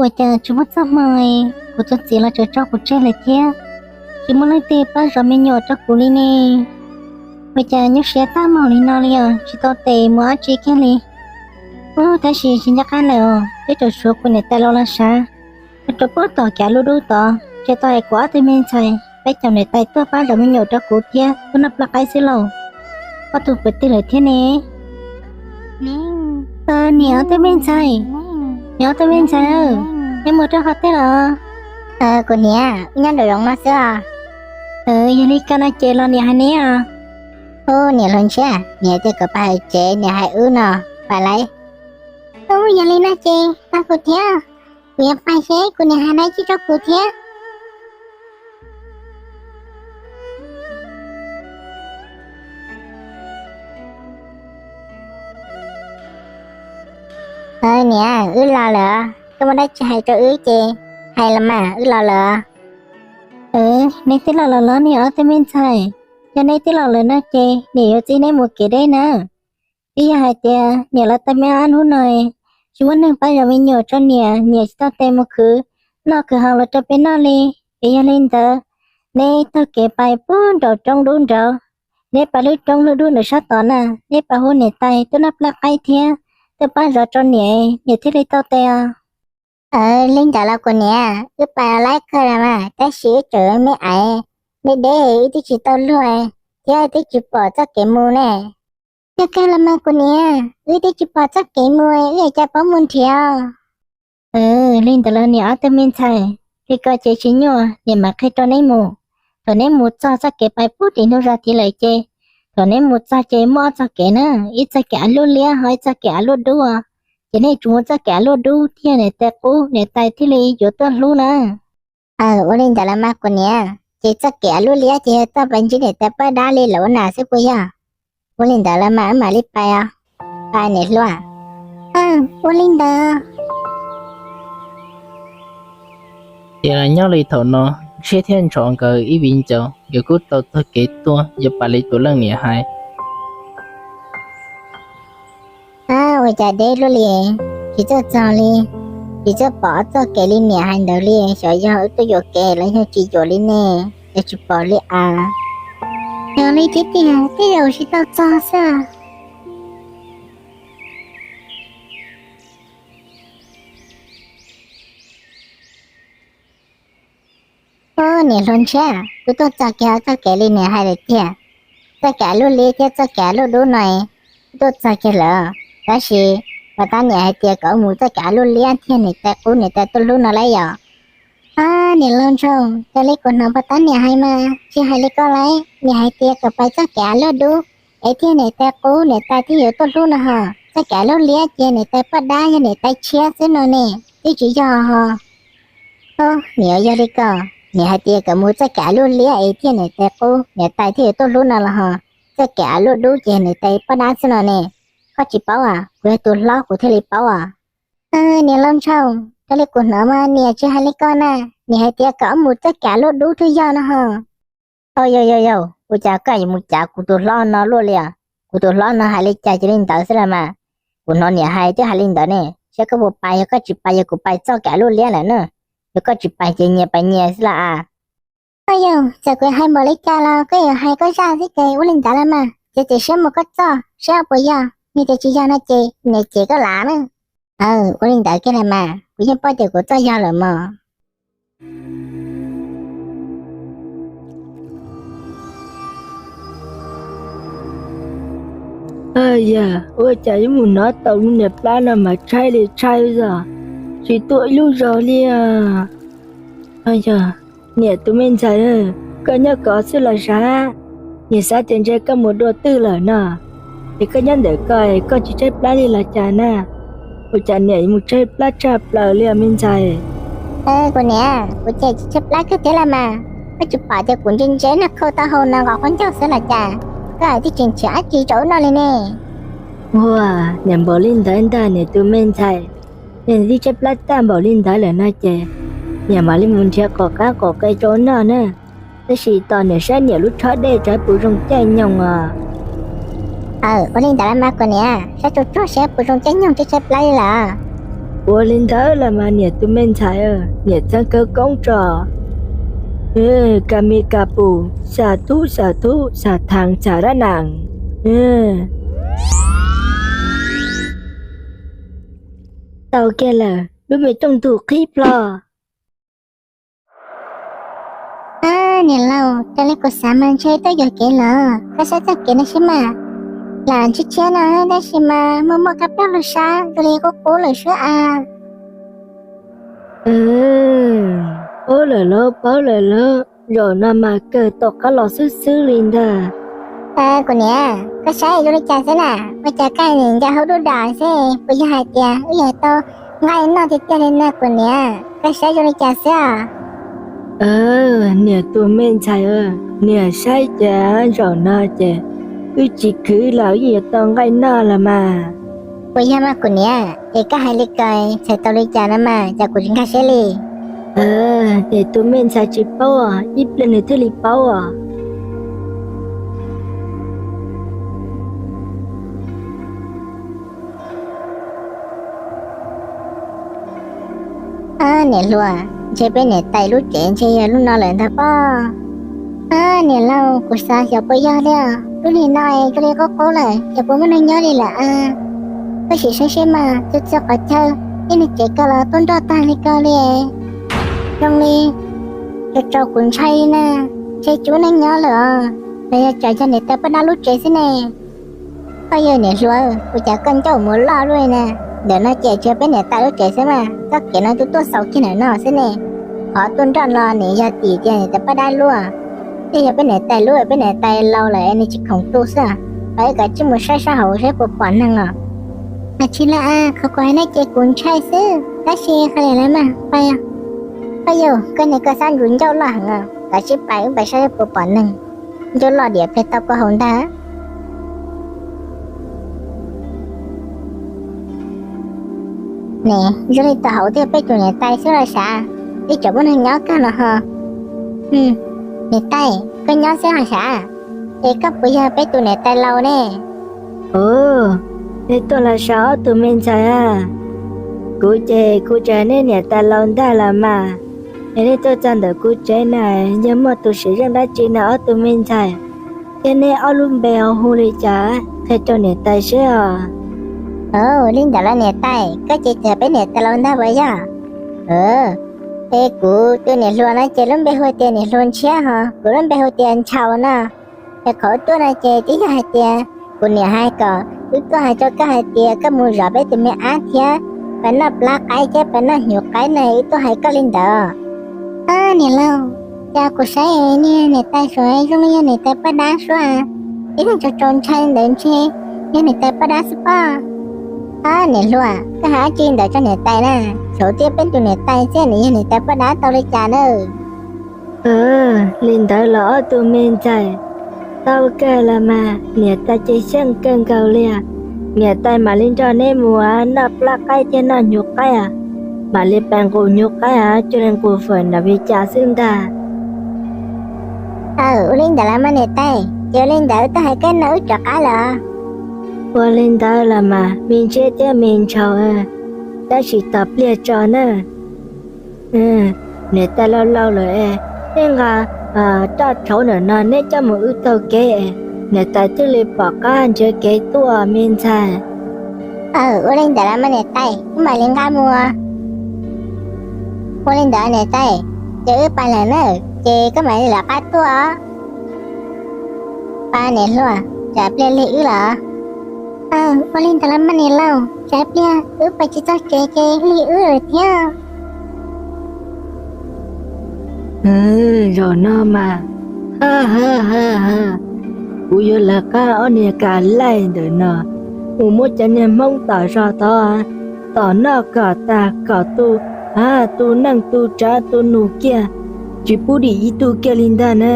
Ua cas tsis muaj txoj hmoo, kuv tus txiv los tseem tso kuv tseg lawm thiab, tsis muaj leej twg pab zov me nyuam rau kuv li ne. Ua cas nyuaj siab tag npaum li no li os, tsis tau tes mus dab tsi kiag li. Ub, tab sis tsis nco qab lawm os, twb tseem tshuav kuv niam tais los los sav, mus rau puag tom kev luj dub tod, ces tau hais kuv ob tug me ntxhais peb caum niam tais tuaj pab zov me nyuam rau kuv thiab tuaj noj plag qaib xwb lauj. Ob tug puas twg lawm thiab ne? Niam ob tug me ntxhais, niam ob tug me ntxhais, neb mus rau qhov twg los? Kuv niam, wb nyob nraum zoov no xwb os. Yog li ko no ces los niam hais neb os. Ub, niam hluas ntshiab, niam hais tias kom pab hais tsev, niam hais wb no, pab lauj. Ub, yog li no ces pab kuv thiab, kuv yuav pab seb kuv niam hais dab tsi rau kuv thiab. Niam, wb los lawm, koj muaj dab tsi hais rau wb ces hais los mas, wb los lawm. Neb twb los lawm los niam ob tug me ntxhais, yog neb twb los lawm no ces niam yuav txib neb mus kev deb na. Twb yog hais tias niam lawv tais me ab hnub no tsis muaj neeg pab zov me nyuam rau niam, niam tsis tau tes mus khwv noj khwv haus los rau peb noj li. Es yog li ntawd, neb taug kev pais puag nraum roob dub nraud, neb pais lub roob lub dub nraum sab tod na, neb pais hu niam tais tuaj noj plag qaib thiab tuaj pab zov rau niam, niam thiaj li tau tes os. Li ntawd los kuv niam, wb pais laib kawg los mas, tab sis wb tseem me ais, me deb, wb twb tsis tau luag, thiab wb twb tsis pom txoj kev mus ne. Yog kawg los mas kuv niam, wb twb tsis pom txoj kev mus, wb yuav cas paub mus nrhiav. Li ntawd los niam ob tug me ntxhais, li ko ces tsis nyuaj, niam mam qhia rau neb mus. Thaum neb mus txog txoj kev pais puag tim ntug zos tid lawm ces, thaum neb mus txog ces muaj ob txoj kev na, ib txoj kev av luaj liab ho ib txoj kev av luaj dub. Ces nej tsuas mus txoj kev av luaj dub thiaj niam tais qub, niam tais thiaj li yuav tuaj hlub na. Ua li ntawd los mas kuv niam, ces txoj kev av luaj liab ces yog txoj pais ntsib niam tais poj dab li lawm ua na xwb puas yog? Ua li ntawd los mas wb mam li pais os, pais niam hluas. Ua li ntawd. Ces los nyob li thaum no, Ntshiab thiab Ntshov nkawd ib viv ncaus nkawd kuj tau taug kev tuaj yuav pais li tus leej niam hais. Ua cas deb luaj li, tsis txawj txog li, tsis txawj pom txoj kev li niam hais ntawd li, xyov yog wb tuaj yuam kev los yog tsis yuam li ne, es tsis pom li as. Yog li thiab tiag, tej zaum tsis tau txog xwb. Ub, niam hluas Ntshiab, kuv tuaj txog kiag txoj kev li niam hais lawm tiag. Txoj kev av luaj liab thiab txoj kev av luaj dub no, kuv tuaj txog kiag lawm, tab sis pog tab niam hais tias kom wb mus txoj kev av luaj liab thiaj niam tais qub niam tais tuaj hlub no lauj yom. Ab, niam laus nraug, raws li kuv hnov pog tab niam hais mas tsis hais li ko lauj, niam hais tias kom pais txoj kev av luaj dub es thiaj niam tais qub niam tais thiaj yuav tuaj hlub no ho, txoj kev av luaj liab ces niam tais poj dab yog niam tais tshiab xwb no ne, twb tsis yog ho. Ub, niam, yog li ko, niam hais tias kom mus txoj kev av luaj liab es thiaj niam tais qub niam tais thiaj yuav tuaj hlub no los ho, txoj kev av luaj dub ces niam tais poj dab xwb no ne, koj tsis paub as, kuv yog tus hlob kuv thiaj li paub as. Niam laus nraug, raws li kuv hnov mas niam tsis hais li ko na, niam hais tias kom wb mus txoj kev av luaj dub twb yog no ho. Au, yau yau yau, ua cas koj yuav mus cav kuv tus hlob no luaj li as? Kuv tus hlob no hais li cas ces li ntawd xwb los mas. Kuv hnov niam hais twb hais li ntawd ne, saib koj puas pais, yog koj tsis pais yog kuv pais txoj kev av luaj liab lawm na. Yog koj tsis pais ces nyias pais nyias xwb los as. Au yau, txawm kuv hais npaum li cas los koj yuav hais koj zaj xwb ces ua li ntawd los mas, ces txiav siab mus koj txoj, saib puas yog, yog tias tsis yog no ces niam cem koj lawm na. Ua li ntawd kiag los mas, kuv yeej paub tias kuv txoj yog lawm mog. Yog ua cas yuav mus hnov tau lub niag plab no mas tshaib li tshaib zog, tsis tuaj ib lub zog li. Yog, niam tus me ntxhais, koj nyob ko xwb los sav, niam xav tias ntshe koj mus dua twg lawm no, es koj nyob ntawm ko, koj tsis tshaib plab li los cas na? Ua cas niam mus tshaib plab tshaj plaws li os me ntxhais? Kuv niam, kuv ces tsis tshaib plab kawg thiab los mas, koj tsis pom tias kuv ntse ntse noj khau taub hau no nqos qaub ncaug xwb los cas? Koj hais twb tsis nrhiav dab tsi rau wb noj li ne. Ua, niam npaum li ntawd ntag niam tus me ntxhais, niam twb tshaib plab tag npaum li ntawd lawm no ces, niam mam li mus nrhiav qaum qab qaum qe rau wb noj na. Tab sis tos niam saib niam lub tshob dej tsam puas zoo caij nyoog os. Aw, ua li ntawd los mas kuv niam, saib tsuag tsuag seb puas zoo caij nyoog twb tshaib plab li lawm. Ua li ntawd los mas niam tus me ntxhais, niam txeev khawv koob tso. Ka mi ka pus, xas thub xas thub xas thav xas rab nam. Tau kiag lawm, lub me rooj ntug qhib plho. Niam laus, raws li kuv xav mas ntshe twb yuam kev lawm, koj saib txoj kev no seb mas. Lam ntshiab tshiab no tab sis mas muaj muaj kab plaub hlau sab zoo li qub qub lawm sab a. Paub lawm lauj, paub lawm lauj, zaum no mas kawg tom qab los xwb xwb li ntag. Kuv niam, koj saib zoo li cas xwb na? Ua cas koj nco hauv dub dam xwb, puas yog hais tias wb yuav tau nqaij noj tiag tiag li no kuv niam? Koj saib zoo li cas xwb os? Niam tus me ntxhais, niam saib ces zaum no ces wb tsis khwv los wb yuav tau nqaij noj los mas. Puas yog mas kuv niam? Es koj hais li ko txhais tau li cas no mas cas kuv tsis nkag siab li. Niam tus me ntxhais tsis paub os, ib pliag nws thiaj li paub os. Niam hluas, ntshe peb niam tais lub tsev ntshe yog lub no lawm ntag pob. Niam laus, kuv xav xyov puas yog li os, lub niag no zoo li qub qub lawm, xyov puas muaj neeg nyob li lawm a. Koj sim saib seb mas, txhua txhua qhov chaw ib niag tsev ko los tuaj nroj tag li ko li. Zoo li tsaus tsaus kuv ntshai li na, ntshe tsis muaj neeg nyob lawm os, los yog tsam yog niam tais poj dab lub tsev xwb ne. Koj yawg niam hluas, ua cas koj ncauj mus loj luaj li na? Ntawm no ces tsis yog peb niam tais lub tsev xwb mas, txoj kev no twb tuaj xaus kiag ntawm no xwb ne. Qhov tuaj nroj no nws yog tim tias niam tais poj dab lub, thiaj yog peb niam tais lub, peb niam tais laus lawm es nws tsis khoom tu xwb. Los wb kav tsij mus saib sab hauv seb puas pom neeg os. Mas tsis li a, qhov kuv hais no ces kuv ntshai xwb, tab sis qhov li lawm mas pais. Koj yawg, koj niag koj xab ntsus ncauj loj heev os, kav tsij pais wb pais saib seb puas pom neeg. Ncauj loj diam pliag tau koj haus ntag. Ne, zoo li tom hauv thiaj peb tus niam tais xwb los sav, ib tsam muaj neeg nyob kawg no ho. Niam tais, koj nyob xwb los sav, es koj puas yog peb tus niam tais laus ne? Ov, nej tuaj los sav ob tug me ntxhais a? Kuv ces kuv tsis yog nej niam tais laus ntag los mas. Es nej tuaj txog ntawm kuv tsev na, yog muaj tus sim zeej dab tsi na ob tug me ntxhais? Thiab neb ob lub npe ho hu li cas, qhia rau niam tais seb os. Ov, li ntawd los niam tais, koj ces tsis yog peb niam tais laus ntag puas yog? Es kuv tus niam hluas no ces lub npe hu tias niam hluas Ntshiab ho kuv lub npe hu tias Ntshaus no. Es qhov wb tuaj no ces twb yog hais tias kuv niam hais kom wb tuaj hais rau koj hais tias koj mus zov peb tus me ab thiab pais noj plab qaib thiab pais noj hnyuv qaib na, wb tuaj hais koj li ntawd. Niam laus, cas kuv saib niag niam tais suav zoo li yog niam tais poj dab suab, ib leeg tsaus tsaus ntshai ntawd ntshe yog niam tais poj dab xwb pob. Niam hluas, koj hais dab tsi ntawd rau niam tais na? Txhob tias peb tus niam tais xwb nws yog niam tais poj dab tau li cas na? Li ntawd los ob tug me ntxhais, tau kawg los mas, niam tais ces xyeej kawg nkaus li. Niam tais mam li nrog neb mus noj plab qaib thiab noj hnyuv qaib, mam li pais nqus hnyuv qaib cuag li nqus fawm nram vij cas xwb ntag. Ua li ntawd los mas niam tais, ces ua li ntawd twb hais koj no wb rov qab lawm. Ua li ntawd los mas me ntsis thiab me ntshaus, tab sis tos pliag tso na. Niam tais laus laus lawm es, nej nqa roj tshauv ntawm no neb coj mus wb taug kev, niam tais thiaj li pom qab nrhiav kev tuaj me ntxhais. Ua li ntawd los mas niam tais, wb mam li nqa mus. Ua li ntawd niam tais, ces wb pais lawm na, ces koj mam li lawv qab tuaj os. Pab niam hluas, tsam pliag lig wb los? Ua li ntawd los mas niam laus, tsam pliag wb pais tsis txog tsev ces lig wb lawm thiab. Zaum no mas, kuv yuav lawv qab ob niag ka laij ntawm no mus muab cov niag Hmoob tom zog tod, tom noj kom tag kom tu, tu neej tu tsav tu nus kiag, tsis pub dim ib tug kiag li ntag na.